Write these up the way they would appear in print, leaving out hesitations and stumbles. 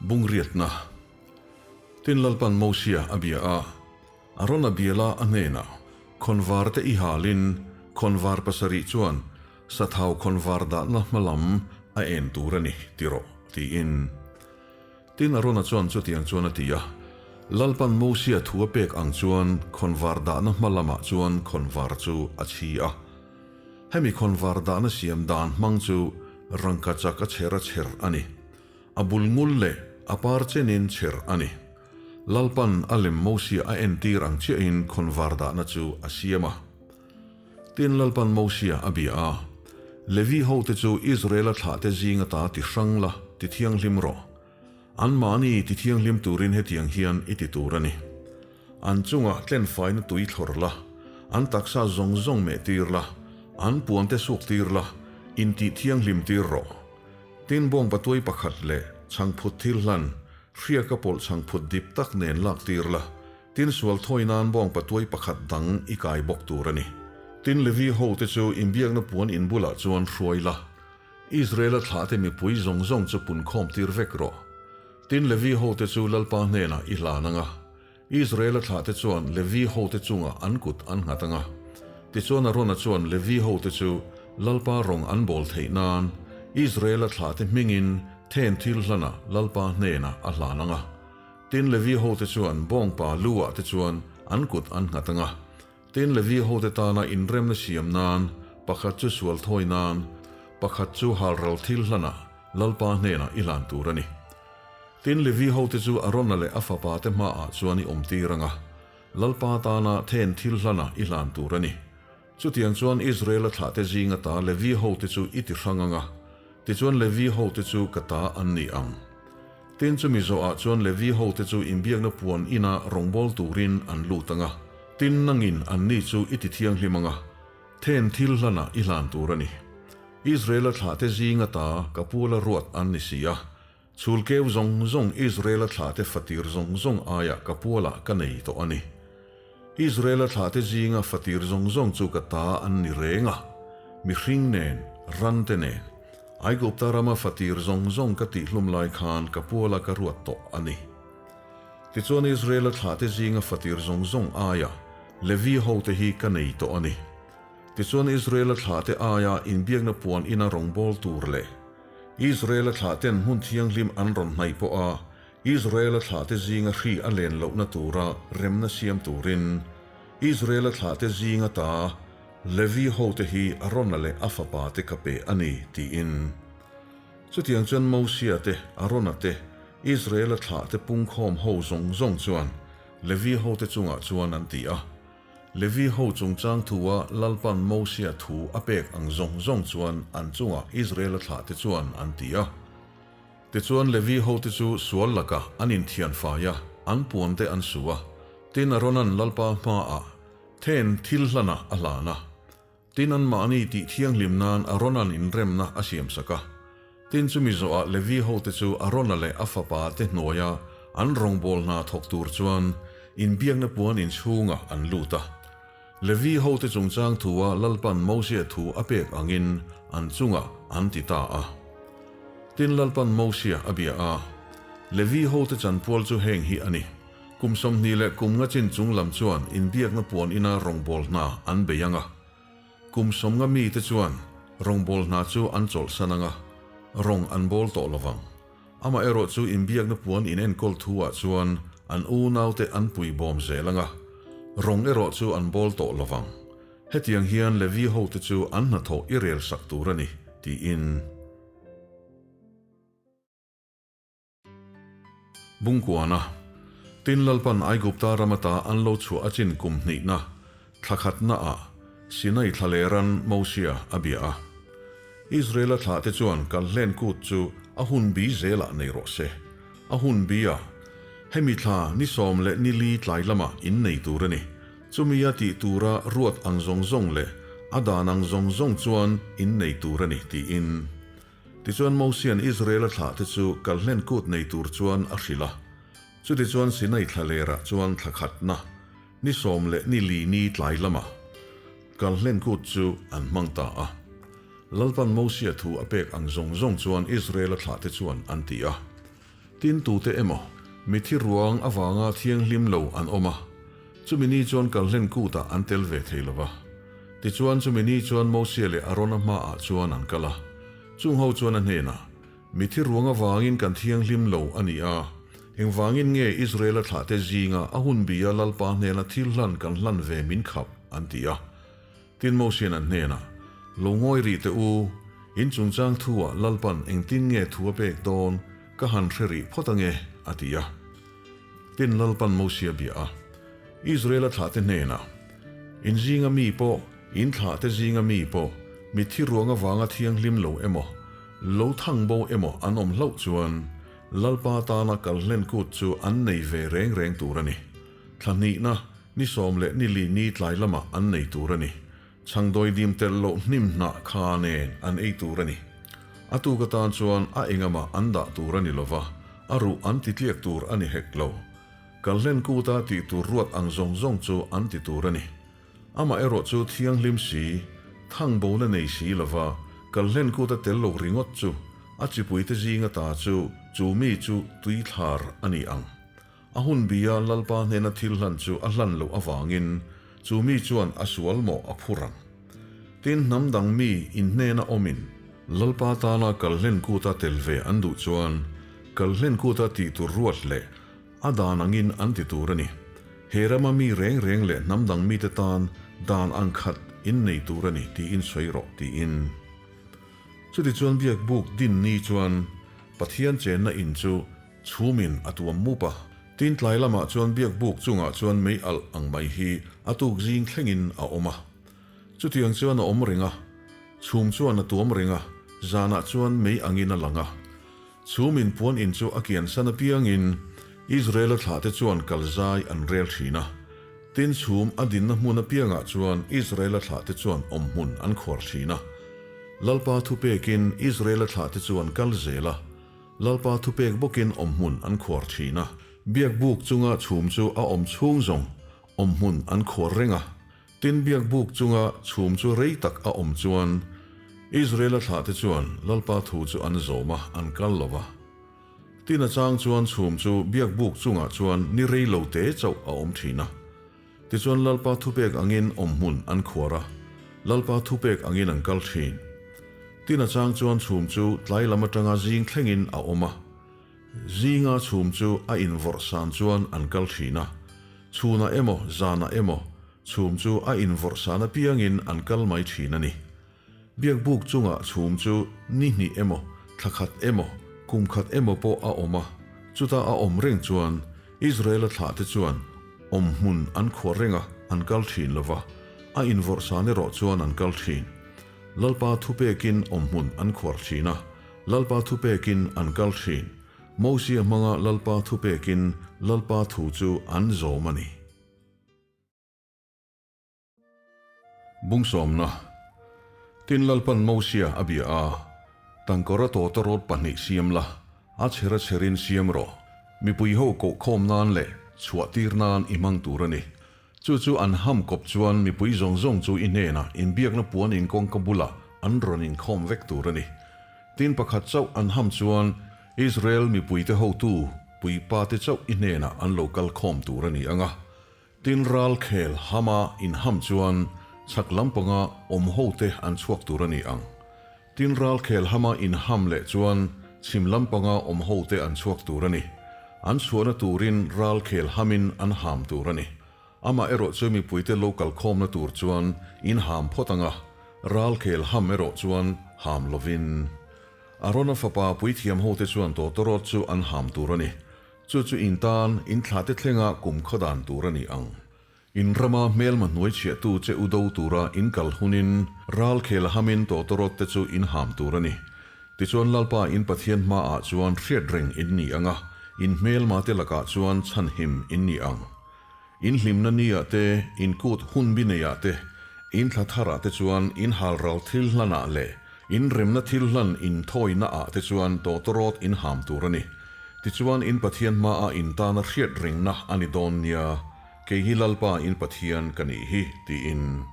Bungriatna. Tin Lalpan Mosia a bia a, Arona biala a hnenah, Khawnvar te i halin, khawnvar pasarih chuan sathau khawnvar dahna hma lam a en tur a ni, ti rawh, tiin. Tin Arona chuan chutiang chuan a ti a, Lalpan Mosia thu a pek ang chuan khawnvar dahna hma lamah chuan khawnvar chu a chhi a. Hemi khawnvar dahna siam dan hmang chu rangkachak a chher a chher a ni. A bul ngul leh a par chenin chher a ni. Lalpan a lem Mosia a entir ang chiahin khawnvar dahna chu a siam a. Tin Lalpan Mosia a bia a, Levi hote chu Israela thlahte zing ata ti hrang la, ti thianghlim rawh. Anmahni ti thianghlim turin hetiang hian i ti tur a ni. An chungah tlenfaina tui thlawr la, an taksa zawng zawng meh tir la, an puante suk tir la, intih thianghlim tir rawh. Tin bawngpatuai pakhat leh chhangphut thil hlan, hriaka pawlh chhangphut dip tak nen lak tir la, tin sual thawi nan bawngpatuai pakhat dang i kai bawk tur a ni. Tin Levi hote chu inbiakna puan in bulah chuan hruai la, Israela thlahte mipui zawng zawng chu punkhawm tir vek rawh. Tin Levi hote chu Lalpa hnenah i hlan ang a, Israela thlahte chuan Levi hote chungah an kut an nghat ang a. Tichuan Arona chuan Levi hote chu Lalpa rawng an bawl theih nan Israela thlahte hmingin then thil hlanah Lalpa hnenah a hlan ang a. Tin Levi hote chuan bawngpa lu ah te chuan an kut an nghat ang a. Tin Levi hote tana inremna siam nan pakhat chu sual thawi nan, pakhat chu halral thil hlanah Lalpa hnenah i hlan tur a ni. Tin, Levi hote chu Arona leh a fapate hmaah chuan i awmtir ang a, Lalpa tana then thil hlanah i hlan tur a ni. Chutiang chuan Israela thlahte zing ata Levi hote chu i ti hrang ang a, tichuan Levi hote chu ka ta an ni ang. Tin, chumi zawhah chuan Levi hote chu inbiakna puan ina rawngbâwl turin an lut ang a, tin nangin anni chu i ti thianghlim ang a, then thil hlanah i hlan tur a ni. Israela thlahte zing ata ka puala ruat an ni si a, Chhulkeu zawng zawng Israela thlahte fatir zawng zawng aiah ka pualah ka nei tawh a ni. Israela thlahte zinga fatir zawng zawng chu ka ta an ni reng a, mihring nen, rante nen. Aigupta rama fatir zawng zawng ka tihhlum lai khan ka puala ka ruat tawh a ni. Tichuan Israela thlahte zinga fatir zawng zawng aiah Levi hote hi ka nei tawh a ni. Tichuan Israela thlahte aia inbiakna puan ina rawngbâwl tur leh Israela thlahten hmun thianghlim an rawn hnaih pawh a, Israela thlahte zinga hri a len lohna tura remna siam turin Israela thlahte zinga ta Levi hote hi Arona leh a fapate ka pe a ni, tiin. Chutiang chuan Mosia te, Arona te, Israela thlahte pungkhawm ho zawng zawng chuan Levi hote chungah chuan an ti a. Levi ho chungchang thua Lalpan Mosia thu a pek ang zawng zawng chuan an chungah Israela thlahte chuan an ti a. Tichuan Levi hote chu sual lakah an inthian fai a, an puante an su a, tin Aronan Lalpa hmaah then thil hlanah a hlan a. Tin anmahni tih thianghlim nan Aronan inremna a siamsak a. Tin chumi zawhah Levi hote chu Arona leh a fapa te hnuaia an rawngbâwl hna thawk tûr chuan inbiakna puan inchhûngah an lût a. Levi hote chungchâng thua Lalpan Mosia thu a pêk angin an chungah an ti ta a. Tin Lalpan Mosia a bia a, Levi hote chanpual chu heng hi a ni, Kum 20 leh kum nga chin chung lam chuan inbiakna puan ina rawngbâwl hna an bei ang a. Kum 50 mite chuan rawngbâwl hna chu an chawlhsan ang a, rawng an bâwl tawh lo vang. Amaherawh chu inbiakna puan inenkawl thu-ah chuan an unaute an pui bawm zel ang a, rawng erawh chu an bâwl tawh lo vang. Hetiang hian Levi hote chu an hnathawh i rel sak tur a ni, tiin. Bungkuana, Tin Lalpan Aigupta ram ata an lo chhuah a chin kum hnihna, thla khatnaah, Sinai thlaleran Mosia a bia a. Israela thlahte chuan Kalhlen kut chu a hun bi zelah nei rawh se. A hun bi a, hemi thla ni 10 leh ni li tlai lamah in nei tur a ni. Chumia tih tura ruat ang zawng zawng leh a dan ang zawng zawng chuan in nei tur a ni, tiin. Tichuan Mosia'n Israela thlahte chu kalhlen kut nei tur chuan a hrilh a. Chutichuan Sinai thlalerah chuan thla khatna, ni 10 leh ni li ni tlai lamah kalhlen kut chu an hmang ta a. Lalpan Mosia thu a pek ang zawng zawng chuan Israela thlahte chuan an ti a. Tin tute emaw, mithi ruang avanga thianghlim lo an awm a, chumi ni chuan kalhlen kutah an tel ve thei lo va. Tichuan chumi ni chuan Mosia leh Arona hmaah chuan an kal a, chung ho chuan a hnenah, Mithi ruang avangin kan thianghlim lo a ni a, engvangin nge Israela thlahte zinga a hun bia Lalpa hnena thil hlan kan hlan ve min khap? an ti a. Tin Mosian an hnenah, Lo ngawi rih teh u, in chungchang thu-ah Lalpan engtin nge thu a pek dawn ka han hre rih phawt ange, a ti a. Tin Lalpan Mosia bia a, Israela thlahte hnenah, In zinga mi pawh, in thlahte zinga mi pawh, mitthi ruang avanga thianghlim lo emaw, lo thang bo emaw an awm hlauh chuan, Lalpa tana kalhlen kut chu an nei ve reng reng tur a ni. Thla hnihna, ni sawm leh ni li ni tlai lamah an nei tur a ni. Chhangdawi dim telh loh hnim hnah kha nen an ei tur a ni. A tuk atan chuan a engamah an dah tur a ni lova, a ruh an ti tliak tur a ni hek lo. Kalhlen kuta tih tur ruat ang zawng zawng chu an ti tur a ni. Amah erawh chu thianghlim si, thang bona nei si lova, kalhlen kuta tel lo ringawt chu a chipuite zinga ta chu chu mi chu tuithlar a ni ang. A hun bia Lalpa hnena thil hlan chu a hlan loh avangin chu mi chuan a sual mawh a phur ang. Tin, hnam dang mi in hnena awmin Lalpa tana kalhlen kuta tel ve an duh chuan kalhlen kuta tih tur ruat leh a dan angin an ti tur a ni. He rama mi reng reng leh hnam dang mite tan dan ang khat in nei tur a ni tiin sawi rawh tiin. Chutichuan biakbuk din ni chuan Pathian chenna in chu Chhumin a tuam mup a, tin tlai lamah chuan biakbuk chungah chuan mei alh ang mai hi a tuk zing thlengin a awm a. Chutiang chuan a awm reng a, chhum chuan a tuam reng a, zanah chuan mei angin a lang a. Chhumin puan in chu a kiansan apiangin Israela thlahte chuan kal zai an rel thin a. Tin chhum a dinna hmun apiangah chuan Israela thlahte chuan awmhmun an khuar thin a. Lalpa thupekin Israela thlahte chu an kal zel a. Lalpa thupek bawkin awmhmun an khuar thin a. Biakbuk chunga chhum chu a awm chhung zawng awmhmun an khuar reng a. Tin, biakbuk chunga chhum chu rei tak a awm chuan Israela thlahte chuan Lalpa thu chu an zawm a, an kal lo va. Tin, a chang chuan chhum chu biakbuk chungah chuan ni rei lo te chauh a awm thin a. Tichuan Lalpa thupek angin awmhmun an khuar a, Lalpa thupek angin an kal thin. Tin a chang chuan chhum chu tlai lam atanga zing thlengin a awm a, zinga chhum chu a invawrh san chuan an kal thin a, chhunah emaw zanah emaw chhum chu a invawrh san apiangin an kal mai thin a ni. Biakbuk chungah chhum chu ni hnih emaw, thla khat emaw, kum khat emaw pawh a awm a, chuta a awm reng chuan Israela thlahte chuan awm hmun an khuar reng a, an kal thin lo va, a invawrhsan erawh chuan an kal thin. Lalpa thupekin awm hmun an khuar thin a, Lalpa thupekin an kal thin. Mosia hmanga Lalpa thupekin Lalpa thu chu an zawm a ni. Bungsawmna, Tin Lalpan Mosia a bia a, Tangkawra tawtawrawt pahnih siam la, a chher a chherin siam rawh. Mipui ho kohkhawm nan leh chhuah tir nan i hmang tur a ni. Chu chu an ham kawp chuan mipui zawng zawng chu i hnenah inbiakna puan in kawngka bulah an rawn inkhawm vek tur a ni. Tin pakhat chauh an ham chuan Israel mipuite hotu puipa te chauh i hnenah an lo kal khawm tur a ni ang a. Tin ralkhel hama inham chuan chhak lampanga awm hote an chhuak tur a ni ang. Tin ralkhel hama inham leh chuan chhim lampanga awm hote an chhuak tur a ni. An chhuahna turin ralkhel hamin an ham tur a ni. Amah erawh chu mipuite lo kalkhawmna tur chuan inham phawt ang a, ralkhel ham erawh chuan ham lovin. Arona fapa puithiam hote chuan tawtawrawt chu an ham tur a ni. Chu chu in tan, in thlahte thlenga kum khaw dan tur a ni ang. In rama hmelma hnuai chhiahtu che u do tura in kal hunin ralkhel a hamin tawtawrawt te chu in ham tur a ni. Tichuan Lalpa in Pathian hmaah chuan hriat reng in ni ang a, in hmelma te lakah chuan chhanhim in ni ang. In hlimna niah te, in kut hunbi neiah te, in thla tharah te chuan in halral thil hlanah leh in remna thil hlan in thawinaah te chuan tawtawrawt in ham tur a ni. Tichuan in Pathian hmaah in tana hriat rengna a ni dawn nia, kei hi Lalpa in Pathian ka nih hi, tiin.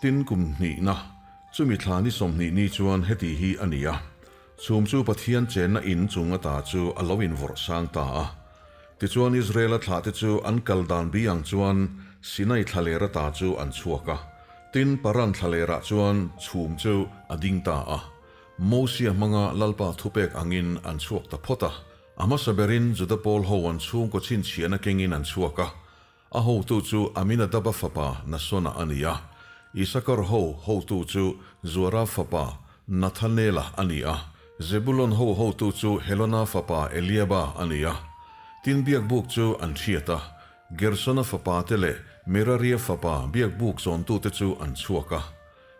Tin kum hnihna, chumi thla ni 20 ni chuan heti hi a ni a. Chhum chu Pathian chenna in chung ata chu a lo invawrh sang ta a. Tichuan Israela thlahte chu an kal dan bi ang chuan Sinai thlaler ata chu an chhuak a. Tin, Paran thlalerah chuan chhum chu a ding ta a. Mosia hmanga Lalpa thupek angin an chhuak ta phawt a. A hmasa berin Juda pawl ho an chhungkaw chhinchhiahna kengin an chhuak a. A hotu chu Aminadaba fapa Nasona a ni a, Isakar ho hotu chu Zuara fapa Nathanela a ni a, Zebulon ho hotu chu Helona fapa Eliaba a ni a. Tin biakbuk chu an hriat a, Gersona fapa te leh Meraria fapa biakbuk zawntute chu an chhuak a.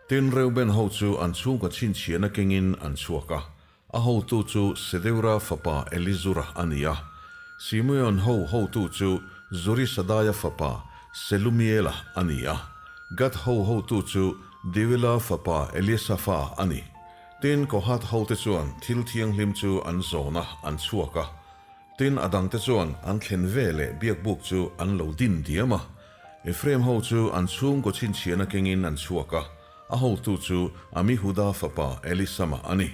Tin Reuben ho chu an chhungkaw chhinchhiahna kengin an chhuak a, A hotu chu Sedeura fapa Elizura a ni a, Simeon ho hotu chu Zurisadaia fapa Selumiela a ni a, Gad ho hotu chu Deuela fapa Eliasafa a ni. Tin, Kohath hote chuan thil thianghlim chu an zawn a, an chhuak a. Tin, a dangte chuan an thlen ve leh biakbuk chu an lo din diam a. Ephraim ho chu an chhungkaw chhinchhiahna kengin an chhuak a, A hotu chu Amihuda fapa Elisama a ni.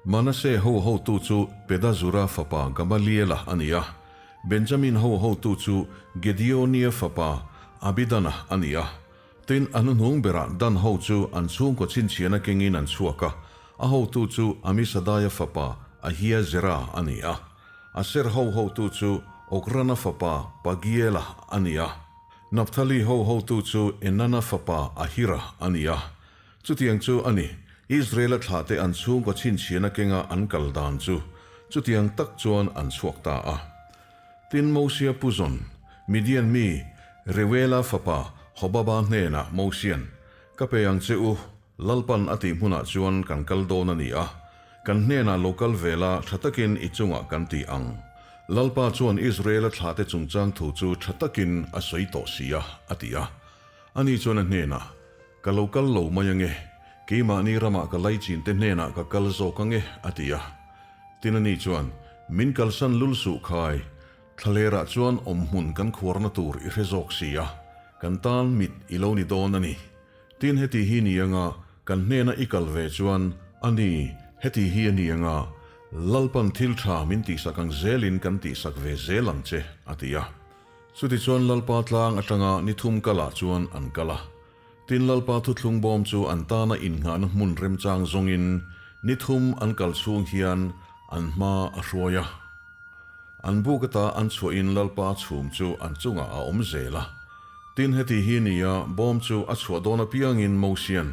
Manase ho hotu chu Pedazura fapa Gamaliela a ni a. Benjamin ho hotu chu Gedeonia fapa Abidana a ni a. Tin, a hnuhnung berah Dan ho chu an chhungkaw chhinchhiahna kengin an chhuak a, a hotu chu Amisadaia fapa Ahiezera a ni a. Aser ho hotu chu Okrana fapa Pagiela a ni a. Naphtali ho hotu chu Enana fapa Ahira a ni a. Chutiang chu a ni, Israela thlahte an chhungkaw chhinchhiahna kenga an kal dan chu chutiang tak chuan an chhuak ta a. Tin, Mosia pu zawn, Midian mi Reuela fapa Hobaba hnenah Mosian, Ka pe ang che u, Lalpan a tih hmunah chuan kan kal dawn a ni a, kan hnenah lo kal ve la tha takin i chungah kan ti ang. Lalpa chuan Israela thlahte chungchang thu chu tha takin a sawi tawh si a, a ti a. Ani chuan a hnenah, Ka lo kal lo mai ange, keimahni ramah ka laichin te hnenah ka kal zawk ange, a ti a. Tin ani chuan, Min kalsan lul suh khai, Thlalerah chuan awmhmun kan khuarna tur i hre zawk si a, kan tan mit i lo ni dawn a ni. Tin heti hi ni anga kan hnena i kal ve chuan a ni, heti hi a ni anga Lalpan thil tha min tihsak ang zelin kan tihsak ve zel ang che, a ti a. Chutichuan Lalpa tlang atanga ni thum kalah chuan an kal a. Tin Lalpa thuthlung bawm chu an tana innghahna hmun remchang zawngin ni thum an kal chhung hian an hma a hruai a. An buk ata an chhuahin Lalpa chhum chu an chungah a awm zel a. Tin heti hi nia bawm chu a chhuah dawn apiangin Mosian,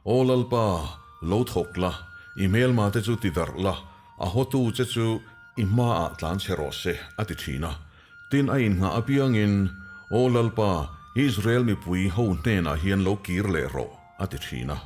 Aw Lalpa, lo thawk la, i hmelma te chu ti darh la, a hawtu che chu i hmaah tlan chhe rawh se, a ti thin a. Tin a innghah apiangin, Aw Lalpa, Israel mipui ho hnenah hian lo kir leh rawh, a ti thin a.